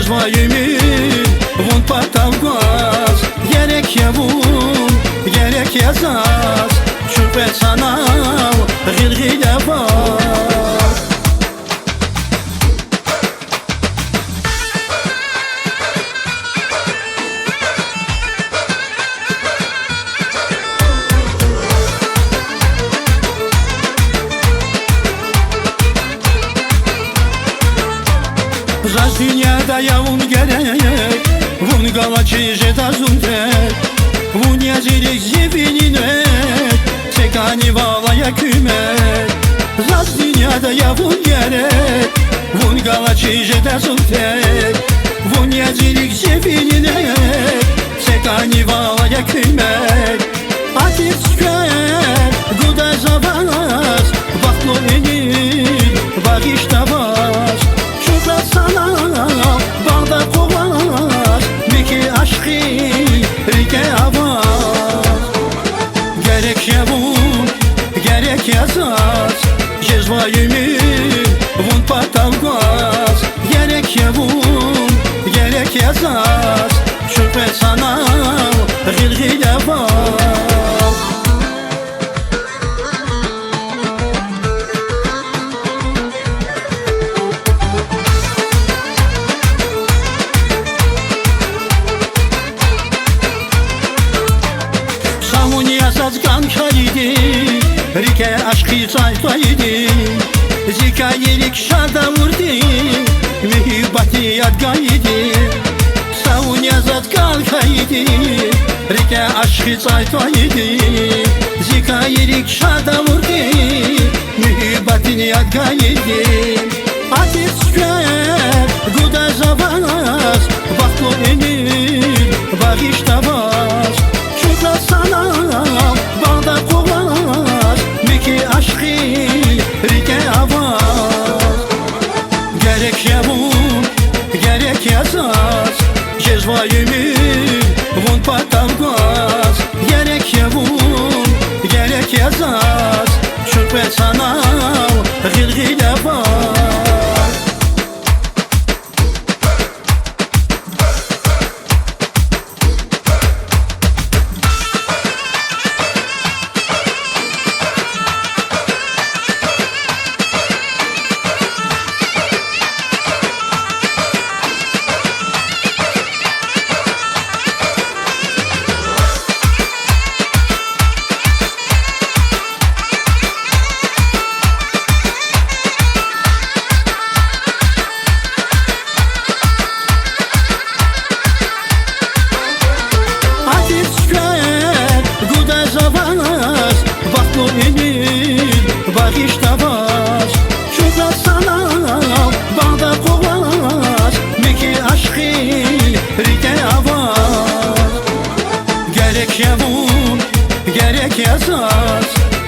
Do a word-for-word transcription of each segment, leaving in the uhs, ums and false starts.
Вай уьмуьр, вун патав гваз, герек я вун, герек я заз, чун кьве санал гъил-гъил аваз. Заз дуьньяда я вун герек, вун галачиз жеда зун терг, вун я зи рикӀ, зи винин ренг, секӀанни вал ая куьмек. Заз дуьньяда я вун герек, вун галачиз жеда зун терг, вун я зи рикӀ, зи винин ренг, секӀанни вал ая куьмек. Атир цуьквер гудай за ваз, бахтлу уьмуьр багъишда ваз. Чун кьве санал багъда къугъваз, михьи ашкъи рикӀе аваз. Герек я вун, герек я заз, жезвай уьмуьр вун патав гваз. Герек я вун, герек я заз, чун кьве санал гъил-гъил аваз. Са вун я заз кӀан хьайиди, рикӀе ашкъи цӀай твайиди, зи кайи рикӀ шад авурди, муьгьуьббатдин яд гайиди. Са вун я заз кӀан хьайиди, рикӀе ашкъи цӀай твайиди, зи кайи рикӀ шад авурди, муьгьуьббатдин яд гайиди. Атир цуьквер гудай за ваз, бахтлу уьмуьр багъишда ваз. Чун кьве санал багъда къугъваз, михьи ашкъи рикӀе аваз. Герек я вун, герек я заз, жезвай уьмуьр вун патав гваз. Герек я вун, герек я заз, чун кьве санал гъил-гъил аваз. Атир цуьквер гудай за ваз, бахтлу уьмуьр багъишда ваз. Чун кьве санал багъда къугъваз, михьи ашкъи рикӀе аваз. Герек я вун, герек я заз,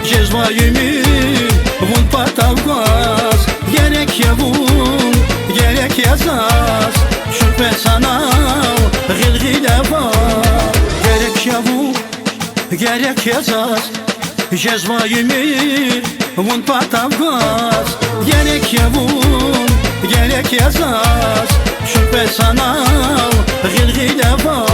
жезвай уьмуьр вун патав гваз. Герек я вун, герек я заз, чун кьве санал гъил-гъил аваз. Герек я вун, герек я заз, жезвай уьмуьр вун патав гваз. Герек я вун, герек я заз, чун кьве санал гъил-гъил аваз.